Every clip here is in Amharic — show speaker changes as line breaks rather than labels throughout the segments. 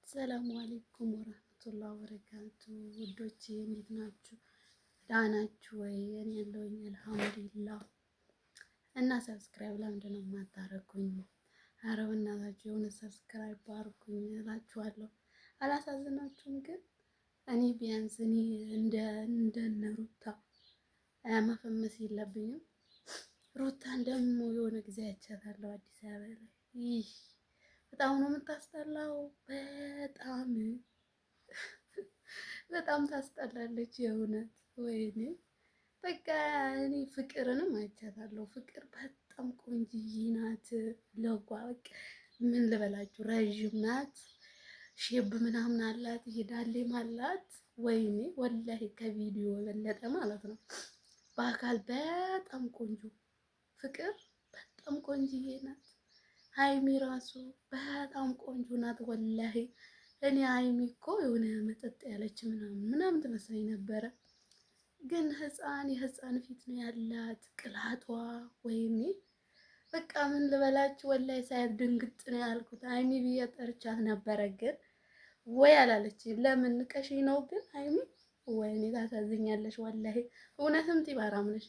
ሰላሙ አለይኩም ወረህመቱላህ ወበረካቱ። ውዶቼ እንዴት ናችሁ? ደህና ናችሁ ወይ? እኔ ያለሁኝ አልሐምዱሊላህ። እና subscribe ለምንድን ነው የማታረጉኝ? ኧረ በእናታችሁ የሆነ subscribe አድርጉኝ እላችኋለሁ። አላሳዝናችሁም? ግን እኔ ቢያንስ እኔ እንደ እንደነ ሩታ መፈመስ የለብኝም። ሩታን ደግሞ የሆነ ጊዜ አይቻታለሁ አዲስ አበባ ላይ ይህ በጣም ነው የምታስጠላው። በጣም በጣም ታስጠላለች የእውነት ወይኔ በቃ እኔ ፍቅርንም አይቻታለሁ። ፍቅር በጣም ቆንጅዬ ናት። ለጓ በቃ ምን ልበላችሁ ረዥም ናት፣ shape ምናምን አላት፣ ይሄዳሌም አላት። ወይኔ ወላሂ ከቪዲዮ የበለጠ ማለት ነው። በአካል በጣም ቆንጆ ፍቅር በጣም ቆንጅዬ ናት። ሀይሚ ራሱ በጣም ቆንጆ ናት። ወላሂ እኔ ሀይሚ እኮ የሆነ መጠጥ ያለች ምናምን ምናምን ትመስለኝ ነበረ፣ ግን ህፃን የህፃን ፊት ነው ያላት ቅላቷ። ወይኔ በቃ ምን ልበላችሁ፣ ወላሂ ሳያት ድንግጥ ነው ያልኩት። ሀይሚ ብዬ ጠርቻት ነበረ፣ ግን ወይ አላለች። ለምን ንቀሽኝ ነው ግን ሀይሚ? ወይኔ ታሳዝኛለሽ ወላሂ። እውነትም ጢባራም ነሽ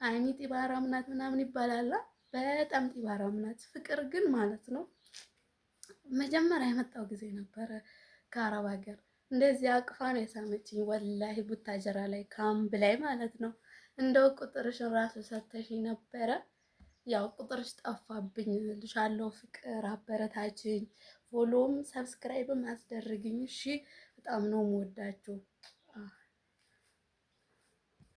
ሀይሚ፣ ጢባራም ናት ምናምን ይባላላ በጣም ጢባራም ናት። ፍቅር ግን ማለት ነው መጀመሪያ የመጣው ጊዜ ነበረ ከአረብ ሀገር እንደዚህ አቅፋ ነው የሳመችኝ። ወላሂ ቡታጀራ ላይ ካምብ ላይ ማለት ነው። እንደው ቁጥርሽን ራሱ ሰተሽኝ ነበረ። ያው ቁጥርሽ ጠፋብኝ ልሻለው። ፍቅር አበረታችኝ፣ follow ም subscribe ም አስደርግኝ። እሺ፣ በጣም ነው የምወዳችሁ።